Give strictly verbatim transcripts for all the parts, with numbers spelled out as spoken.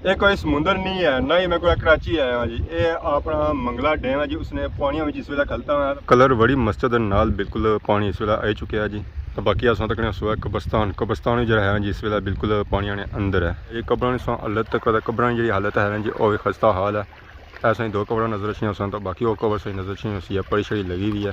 یہ کوئی سمندر نہیں ہے، نہ ہی میں کوئی کراچی آیا ہاں جی۔ یہ اپنا منگلا ڈیم ہے جی، اس نے پانیاں وچ اس ویلے کھلتا ہوا ہے۔ کلر وڑی مسجد دے نال بالکل پانی اس ویلے آئی چکیا ہے جی۔ تے باقی اساں تکنے سو ہے قبرستان، قبرستان وی جیڑا ہے جی اس ویلے بالکل پانیاں نے اندر ہے۔ یہ قبراں نے سو حالت تک، قبراں نی جیڑی حالت ہے نا جی، او وی خستہ حال ہے۔ ایسا ہی دو قبراں نظر اچھیاں سن، تے باقی او قبر صحیح نظر اچھیاں سی، پڑی شڑی لگی ہوئی ہے۔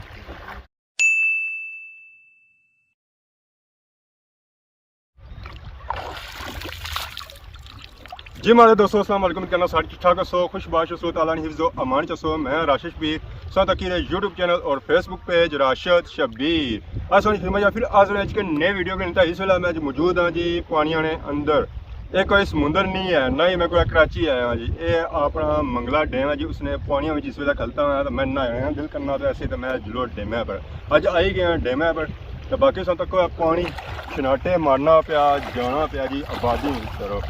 جی ماڑے دوستو، السلام علیکم، کہنا سارے ٹھیک ٹھاک ہسو، خوش باش ہسو، تعالیٰ نے حفظ و امان چ ہسو۔ میں راشد شبیر، سو تکی دے یوٹیوب چینل اور فیس بک پیج راشد شبیر۔ اساں فلم یا پھر حاضر اچ کے نئے ویڈیو کے نتا، اس ویلے میں اج موجود ہاں جی پانیاں نے اندر۔ یہ کوئی سمندر نہیں ہے، نہ ہی میں کوئی کراچی آیا ہاں جی۔ یہ اپنا منگلا ڈیم ہے جی، اس نے پانیاں وچ اس ویلے کھلتا ہوا ہے، تے میں نہایا دل کرنا پیا سی، تے میں جلو ڈیمے پر۔ اج آئی گئے ہیں ڈیمے پر، تے باقی سب تک پانی شناٹے مارنا پیا، جانا پیا جی آبادی کی طرف۔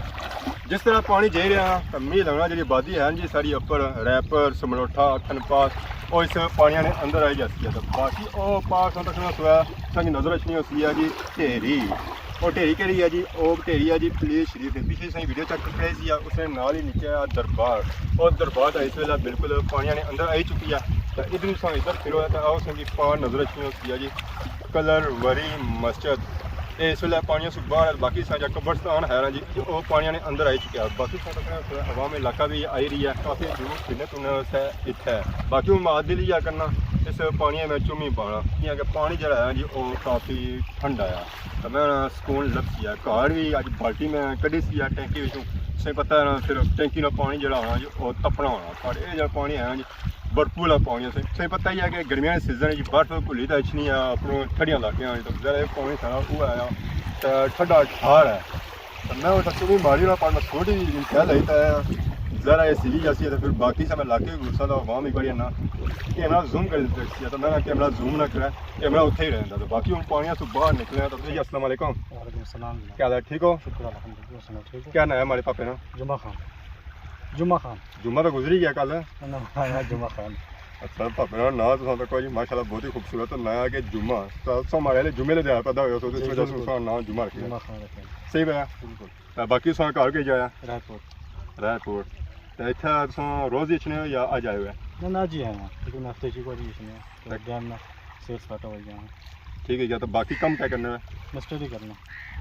جس طرح پانی جائی رہا، تے می لگنا جی آبادی ہے جی ساری اپر، ریپر، سمروٹھا، کھن پاس، او اس پانیاں نے اندر آئی جاسی ہے۔ تے باقی او پار سب تک سویا، سنگ نظر اچھنی ہوسی ہے جی ڈھیری۔ او ڈھیری کہڑی ہے جی؟ او ڈھیری ہے جی پلیز شریف دے پیچھے سائیں ویڈیو چیک کر رہے سی، اس نے نال ہی نیچے آ دربار۔ او دربار دا اس ویلے بالکل پانیاں نے اندر آئی چکی ہے۔ تے ادھر سا ادھر پھرو ہے تے آؤ سنگی پار نظر اچھنی ہوسی ہے جی کلر وری مسجد۔ اے اس ویلے پانیاں سو باہر ہے، باقی سا جا قبرستان ہے نا جی، او پانیاں نے اندر آئی چکیا ہے۔ باقی سا تک عوام علاقہ بھی آئی رہی ہے، کافی دور پھرنے تنے سے اتھے ہے۔ باقی ہوں میں دل یہ کرنا اس پانی میں چومی پانا، کیونکہ پانی جڑا ہے جی او کافی ٹھنڈا ہے۔ تے میں نا سکون لبسی ہے۔ گھر بھی اج بالٹی میں کڈی سی ہے ٹینکی وچوں۔ تساں پتہ ہے نا، پھر ٹینکی نا پانی جڑا ہونا جی، او تپنا ہونا۔ پر اے جڑا پانی ہے نا جی، برفو والا پانی ہے۔ تساں پتہ ہی ہے کہ گرمیاں دے سیزن وچ برف گھلی تے اچھنی ہے، اپنے ٹھڈیاں علاقیاں وچ۔ تے ذرا اے پانی سارا او ہے تے ٹھڈا ٹھار ہے۔ تے میں اتھا چومی ماری نا، پر میں سوٹی کہہ لئی تے ذرا اے سلی جاسی ہے۔ تے پھر باقی سب علاقے گھسا تے عوام ہی بڑی ہے نا، کیمرہ زوم کر دیتے سی، تے میں نا کیمرہ زوم نہ کرا، کیمرہ اتھے ہی رہندا۔ تے باقی ہوں پانیاں سوں باہر نکلے ہیں۔ تو جی السلام علیکم۔ وعلیکم السلام جناب۔ کیا حال ہے؟ ٹھیک ہو؟ شکر الحمدللہ، تساں ٹھیک ہو؟ کیا نام ہے ہمارے پاپے نا؟ جمعہ خان۔ جمعہ خان۔ جمعہ تو گزری گیا کل۔ نا، نا، جمعہ خان۔ اچھا، پاپے نا نام تو سانتا کوئی ماشاءاللہ بہت ہی خوبصورت نام ہے کہ جمعہ۔ تو سو ہمارے والے جمعے دے دن پیدا ہوئے سو، اس جی، وجہ سے بالکل۔ اس کا نام جمعہ رکھیا۔ جمعہ خان رکھیا۔ صحیح ہے؟ بالکل۔ تے باقی سو گھر کے جایا؟ رائے پور۔ رائے پور۔ تے اتھا تساں روز ہی اچھنے ہو یا اج آئے ہوئے؟ نہ، نہ، اج ہی آئے ہیں۔ تقریباً ہفتے چ ایک باری اچھنے ہیں۔ تو ٹائم نہ سیر سپاٹا ہو گیا۔ ٹھیک ہے، یا تو باقی کم کیا کرنے ہوئے؟ مسٹر ہی کرنا۔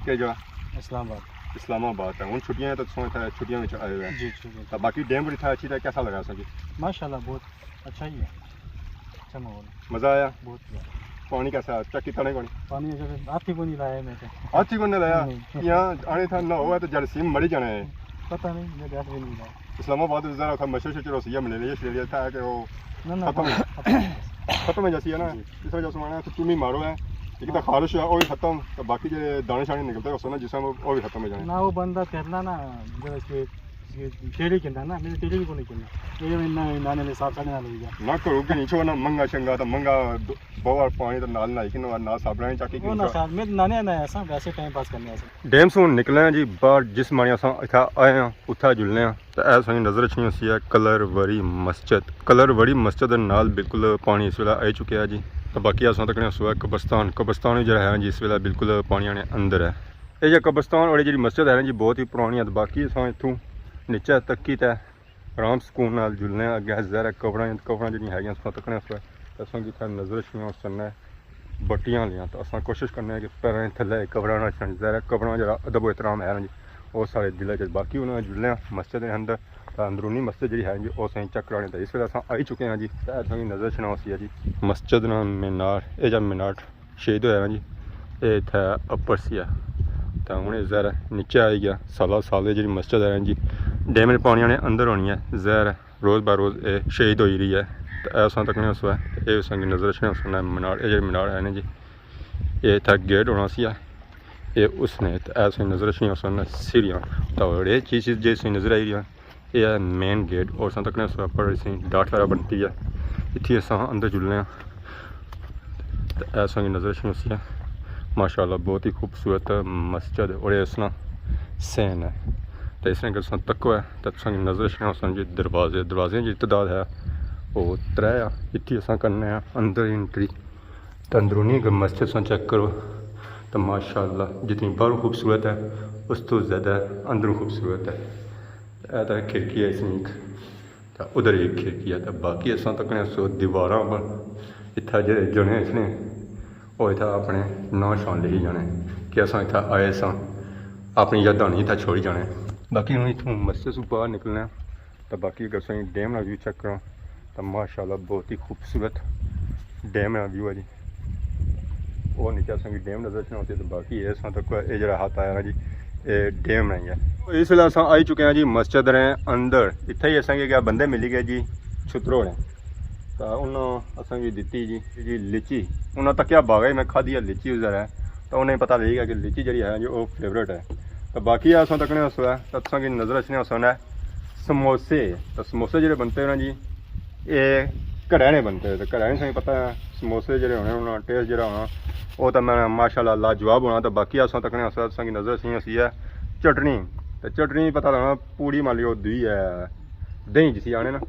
کیا جگہ؟ اسلام آباد۔ اسلام آباد ہے۔ ہن چھٹیاں ہیں تو تساں اتھا چھٹیاں وچ آئے ہوئے ہیں۔ جی، چھٹیاں۔ تو باقی ڈیم پر اتھا اچھی تے کیسا لگا سا جی؟ ماشاءاللہ بہت اچھا ہی ہے۔ اچھا ماحول۔ مزہ آیا؟ بہت زیادہ۔ پانی کیسا؟ چیک کیتا نہیں پانی؟ پانی اگر ہاتھ ہی کو نہیں لایا میں تو۔ ہاتھ ہی کو نہیں لایا؟ نہیں۔ یہاں آنے تھا نہ ہوا تو جراثیم مری جانا ہے۔ پتہ نہیں، میں ہاتھ بھی نہیں لایا۔ اسلام آباد میں ذرا تھا مچھر شچھر ہوسی یا ملیریا شلیریا تھا کہ وہ نہ، نہ، ختم۔ ختم۔ ختم ہو جاسی ہے نا؟ جی۔ اس وجہ سے میں تو چومی مارو ہے۔ ایک تو خارش ہے، وہ بھی ختم، تو باقی جو دانے شانے نکلتے ہیں، اس نا جسم وہ، وہ بھی ختم ہو جانے۔ نہ، وہ بندہ تیرنا نا، جو اس کے، اس کے تیری کہنا نا، میرے تیری بھی کو نہیں کہنا۔ یہ میں نہ، نانے لے ساتھ ساڑھے نال ہو گیا۔ نہ کرو کہ نہیں چھوڑنا، منگا شنگا تو منگا دو، بہت پانی تو نال نہ ہی کہ نہ، نہ صابن ہی چاکی وہ نہ کہ صاحب، میں نانے نہ ایسا، ویسے ٹائم پاس کرنے ایسا۔ ڈیم سوں نکلے ہیں جی باہر، جس مانے اساں اتھا آئے ہیں، اتھا جلنے ہیں۔ تے اے ساں نظر اچھنی ہوسی ہے کلر وری مسجد۔ کلر وری مسجد دے نال بالکل پانی اس ویلے آئی چکیا ہے جی۔ تے باقی اساں تکنے سو ہے قبرستان۔ قبرستان وی جیڑا ہے جی اس ویلے بالکل پانیاں نے اندر ہے۔ اے جیہا قبرستان اور اے جیہڑی مسجد ہے نا جی بہت ہی پرانی ہے۔ تے باقی اساں اتھوں نیچے تکی تے آرام سکون نال جلنے آں۔ اگے ظاہر ہے قبراں، قبراں جیڑیاں ہے گیاں اساں تکنے سو ہے۔ تے اساں کی اتھا نظر اچھنی ہوسن بٹیاں لیاں۔ تے اساں کوشش کرنے آں کہ پیراں تھلے قبراں نہ اچھن۔ ظاہر ہے قبراں جیڑا ادب و احترام ہے نا جی، او سارے دل اچ۔ باقی انہاں جلنے آں مسجد دے اندر، تے اندرونی مسجد جیڑی ہے جی، او اساں چیک کرانے۔ تے اس ویلے اساں آئی چکے ہاں جی، تے اساں کی نظر اچھنا ہوسی ہے جی مسجد نا مینار۔ اے جا مینار شہید ہویا نا جی، اے اتھے اپر سی ہے۔ تے ہن اے ظاہر ہے نیچے آئی گیا۔ سالہ سال اے جیڑی مسجد ہے نا جی، ڈیم نے پانیاں نے اندر ہونی ہے، ظاہر ہے روز بہ روز اے شہید ہوئی رہی ہے۔ تے اے اساں تکنے اس وقت، اے اساں کی نظر اچھنے اس وقت مینار، اے جیڑی مینار ہے نا جی، اے اتھا گیٹ ہونا سی، اے اس نے، تے اے اساں نظر اچھنی اس وقت سیڑھیاں۔ تے اور اے چیز، چیز جے اساں نظر آئی رہی ہے، اے ہے مین گیٹ، اور اساں تکنے اس وقت پر اساں ڈاٹ وغیرہ بنتی ہے۔ اتھی اساں اندر جلنے آں۔ تے اے اساں کی نظر اچھنی اس ہے۔ ماشاءاللہ بہت ہی خوبصورت مسجد ہے، اور اے اس نا سین ہے۔ تے اس نے اگر اساں تکو ہے، تے اساں کی نظر اچھنے اس جی دروازے، دروازے جی تعداد ہے، او ترے آ۔ اتھی اساں کرنے آں اندر انٹری۔ تے اندرونی اگر مسجد ساں چیک کرو، تے ماشاءاللہ جتنی باہروں خوبصورت ہے، اس تو زیادہ اندروں خوبصورت ہے۔ اے تاں کھڑکی ہے اس نی، تے ادھر ایک کھڑکی ہے۔ تے باقی اساں تکنے سو دیواراں پر اتھا جڑے جنے اس نے، او اتھا اپنے ناں شان لکھی جانے کہ اساں اتھا آئے ساں، اپنی یاداں نہیں اتھا چھوڑی جانے۔ باقی ہن اتھوں مسجد سوں باہر نکلنے آں، تے باقی اگر تساں ڈیم نا ویو چیک کراں، تے ماشاءاللہ بہت ہی خوبصورت ڈیم نا ویو ہے جی۔ او نیچے اساں کی ڈیم نظر اچھنا ہوتی ہے، تے باقی اے اساں تک اے جڑا ہاتھ آیا نا جی، اے ڈیم نہیں ہے۔ اس ویلے اساں آئی چکے ہیں جی مسجد نے اندر۔ اتھے ہی اساں کی کیا بندے ملی گئے جی، چھترو نے۔ تے انہاں اساں کی دتی جی، جی لچی۔ انہاں تکیا باغ ہے، میں کھادی ہے لچی ادھر ہے۔ تے انہیں پتہ لگی گیا کہ لچی جڑی ہے جی، او فیوریٹ ہے۔ تے باقی اساں تکنے اس ویلے، تے اساں کی نظر اچھنے اساں نے سموسے، تے سموسے جڑے بنتے ہیں نا جی، اے گھرے نے بنتے ہیں، تے گھرے نے سائیں پتہ ہے سموسے جڑے ہونے، انہاں ٹیسٹ جڑا ہونا، او تے میں ماشاءاللہ لاجواب ہونا۔ تے باقی اساں تکنے اس ویلے اساں کی نظر اچھنی ہوسی ہے چٹنی، تے چٹنی پتہ لگنا پوڑی مالی او دوئی ہے، دہی جسی آنے نا،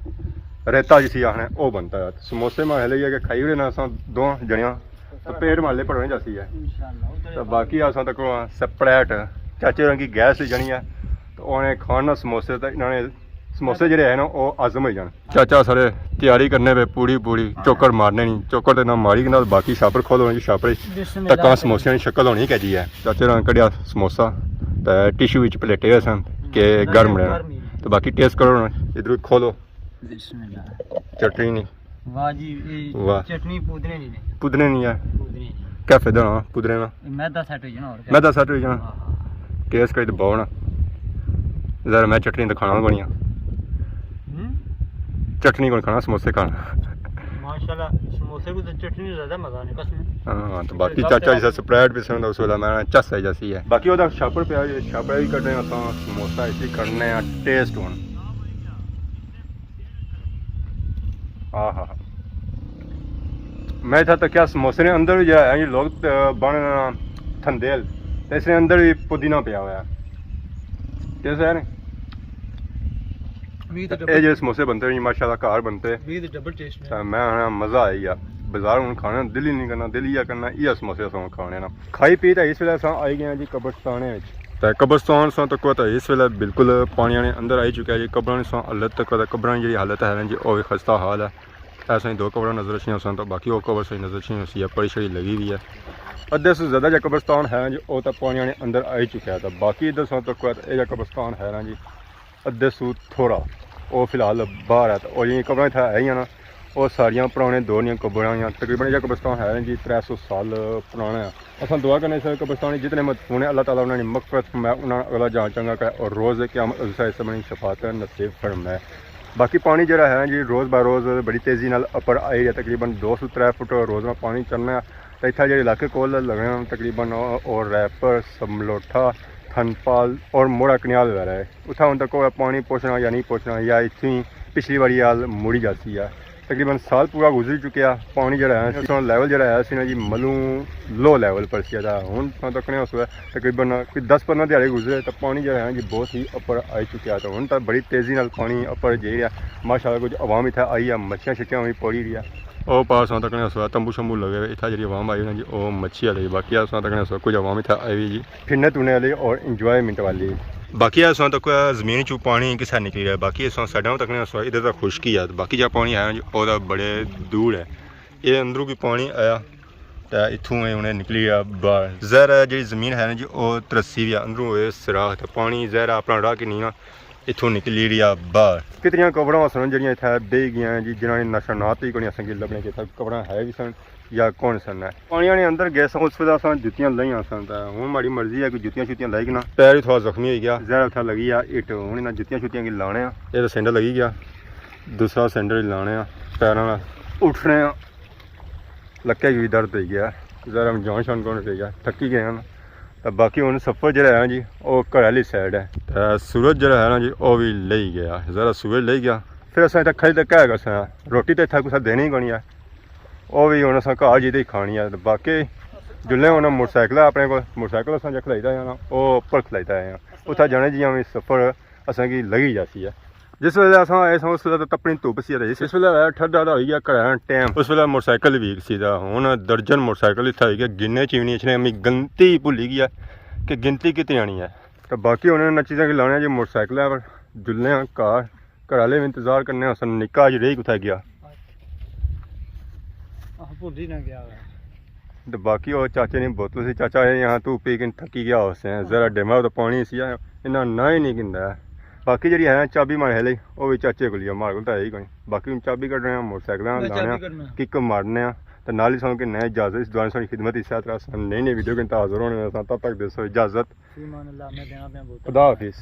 ریتا جسی آنے، او بنتا ہے۔ سموسے میں ہلے یہ کہ کھائی ہوئے نا اساں دو جنیاں، تے پیٹ مالے پڑھنے جاسی ہے۔ تے باقی اساں تک سپریٹ چاچے ہوراں کی گیس جنی ہے، تے انہیں کھانا سموسے، تے انہاں نے سموسے جڑے ہیں نا، او ہضم ہوئی جان۔ چاچا سارے تیاری کرنے پہ پوری پوری، چوکر مارنے نہیں، چوکر تے نہ ماری کنا، باقی شاپر کھولو جی، شاپر بسم اللہ۔ تکاں سموسے نی شکل ہونی کہجی ہے۔ چاچے ہوراں کڈیا سموسا، تے ٹشو وچ پلیٹے ہوئے سن کہ گرم رہنا۔ گرم ہی۔ تے باقی ٹیسٹ کرو نا، ادھر کھولو۔ بسم اللہ۔ چٹنی نہیں۔ واہ جی، اے واہ۔ چٹنی پودنے نہیں نے۔ پودنے نہیں ہے۔ پودنے نہیں۔ کیا فائدہ ہونا پودنے نا؟ اے میدا سیٹ ہوئی جانا، اور کیا؟ میدا سیٹ ہوئی جانا۔ ہاں، ہاں۔ ٹیسٹ کری تے باؤ نا۔ ذرا میں چٹنی تے کھانا کونی آ۔ ہوں؟ چٹنی کون کھانا، سموسے کھانا۔ ماشاءاللہ، سموسے کو تو چٹنی زیادہ مزہ آنے قسم۔ ہاں، تو باقی چاچا جی سا سپریٹ بھی سن، اس ویلے میں چس آئی جاسی ہے۔ باقی وہ شاپر پہ آئی، شاپر بھی کڈنے اساں، سموسا اسی کڈنے آ، ٹیسٹ ہون۔ آہا۔ میں اتھا تکیا سموسے نے اندر بھی جڑا ہے، یہ لوگ، آ، بن تھندیل، تے اس نے اندر بھی پودینہ پیا ہوا ہے۔ ٹیسٹ ہے نا؟ اے جے سموسے بنتے ہیں، ماشاءاللہ، گھر بنتے۔ تے میں آنا مزہ آئی گیا۔ بازار ہن کھانے نا دل ہی نہیں کرنا، دل ہی کرنا، یہ سموسے اساں کھانے نا۔ کھائی پی تے اس ویلے اساں آئی گئے ہیں جی قبرستان وچ۔ تے قبرستان ساں تکو تے اس ویلے بالکل پانی نے اندر آئی چکیا جی۔ قبراں ساں حالت تک تے قبراں جڑی حالت ہے جی، او بھی خستہ حال ہے۔ ایسا ہی دو قبراں نظر اچھنیاں سن، تے باقی او قبر صحیح نظر اچھنی ہوسی ہے، پڑی شڑی لگی ہوئی ہے۔ ادھے سوں زیادہ جا قبرستان ہے جی، او تے پانی نے اندر آئی چکیا ہے۔ تے باقی ادھر ساں تکو تے اے جا قبرستان ہے نا جی، ادھے سوں تھوڑا، او فی الحال باہر ہے۔ تے او جیہڑیاں قبراں اتھا ہے نا، او ساریاں پرانے دور دیاں قبراں آں۔ تقریباً اے جا قبرستان ہے نا جی، ترے سو سال پرانا ہے۔ اساں دعا کرنے اس قبرستان دی جتنے مدفون ہیں، اللہ تعالیٰ انہاں نی مغفرت فرمائے، انہاں نا اگلا جان چنگا کرے اور روز قیامت اس سب نی شفاعت نصیب فرمائے۔ باقی پانی جڑا ہے جی، روز بہ روز بڑی تیزی نال اپر آئی رہیا، تقریباً دو سو ترے فٹ روز نا پانی چڑھنا ہے۔ تے اتھا جڑے علاقے کول لگنے ہیں تقریباً اور ریپر، سملوٹھا، تھنپال اور موڑا کنیال وغیرہ ہے۔ اتھا ہن تک کوئی پانی پہنچنا یا نہیں پہنچنا، یا اتھوں ہی پچھلی واری حال مڑی جاسی ہے۔ تقریباً سال پورا گزری چکیا، پانی جڑا ہے، اس لیول جڑا ہے، سی نا جی، ملوں لو لیول پر سی تھا۔ ہن تاں تکنے اس ویلے تقریباً کوئی دس پندرہ دیہاڑے گزرے، تے پانی جڑا ہے جی، بہت ہی اپر آئی چکیا۔ تے ہن تاں بڑی تیزی نال پانی اپر جائی رہیا۔ ماشاءاللہ، کچھ عوام اتھا آئی ہے، مچھیاں شچھیاں وی پوڑی رہی ہے۔ او پار ساں تکنے اس ویلے تمبو شمبو لگے ہوئے، اتھا جڑی عوام آئی نا جی، او مچھی آلے۔ باقی اس ویلے تکنے اس ویلے کچھ عوام اتھا آئی ہوئی جی۔ پھرنے ترنے والی اور انجوائمنٹ والی۔ باقی ہے ساں تک زمین چوں پانی کسا نکلی رہیا، باقی ہے ساں سائیڈاں تک نے ساں ادھر تک خشکی ہے، باقی جا پانی ہے او تاں بڑے دور ہے۔ اے اندروں کوئی پانی آیا تے اتھوں اے ہن نکلی رہیا باہر۔ ظاہر ہے جڑی زمین ہے نا جی، او ترسی ہوئی ہے، اندروں اے سوراخ تے پانی ظاہر ہے اپنا راہ کی نہیں نا، اتھوں نکلی رہیا باہر۔ کتنیاں قبراں سن جڑیاں اتھے بہی گیاں جی، جنہاں نے نشانات ہی کوئی اساں کی لبنے کہ اتھے قبراں ہے وی سن۔ یا کون سن ہے۔ پانی نے اندر گئے ساں، اس ویلے اساں جتیاں لائیاں سن، تے ہن ماڑی مرضی ہے کہ جتیاں شتیاں لائی کے نا، پیر وی تھوڑا زخمی ہوئی گیا، زہر اتھا لگی گیا، اٹ ہن انہاں جتیاں شتیاں کی لانے آ۔ اے تے سینڈل لگی گیا، دوسرا سینڈل لانے آ، پیراں نال اٹھنے آ، لکے کی وی درد ہوئی گیا، زہر ہن جان شان کون پئی گیا، تھکی گئے ہن۔ تے باقی ہن سفر جڑا ہے نا جی، او گھر آلی سائیڈ ہے۔ تے سورج جڑا ہے نا جی، او وی لئی گیا، ذرا سورج لئی گیا۔ پھر اساں اتھا کھائی تے کیا کرساں، روٹی تے اتھا کسا دینی ہی کونی ہے۔ او وی ہن اساں گھر جی تے ہی کھانی ہے۔ تے باقی جلنے ہن موٹر سائیکل ہے اپنے کول، موٹر سائیکل اساں جا کھلائی تے آئے آں، او اپر کھلائی تے آئے آں۔ اتھا جانے جیاں وی سفر اساں کی لگی جاسی ہے۔ جس ویلے اساں آئے ساں، اس ویلے تے تپنی دھپ سی تے اس ویلے ٹھڈا ٹھڈا ہوئی گیا گھر آنا ٹائم۔ اس ویلے موٹر سائیکل وی سی تے ہن درجن موٹر سائیکل اتھا ہوئی گیا، گننے چ وی نہیں اچھنے، میں گنتی بھلی گیا کہ گنتی کتنی آنی ہے۔ تے باقی ہن انہاں چیزاں کی لانے جی موٹر سائیکل ہے پر جلنے آں گھر، گھر آلے وی انتظار کرنے آں، سن نکا اج رہی کتھے گیا۔ آہ، بھلی نہ گیا ہویا۔ تے باقی او چاچے نی بوتل سی، چاچا یہاں تو پی کے تھکی گیا ہوسے، ذرا ڈیما تو پانی سی، انہاں نہ ہی نہیں گندا ہے۔ باقی جڑی ہے چابی ماڑے ہلے، او وی چاچے کول ہی ہے، ماڑے کول تاں ہے ہی کوئی۔ باقی ہن چابی کڈنے آں، موٹر سائیکلاں میں لانے آں، چابی کڈنا۔ کک مارنے آں، تے نال ہی سانوں کنے اجازت، اس دعا سانوں خدمت اس طرح نئی نئی ویڈیو کے انتظار رہنے، تاں تب تک دیسو اجازت۔ فی امان اللہ، میں دینا پیاں بوتل۔ خدا حافظ۔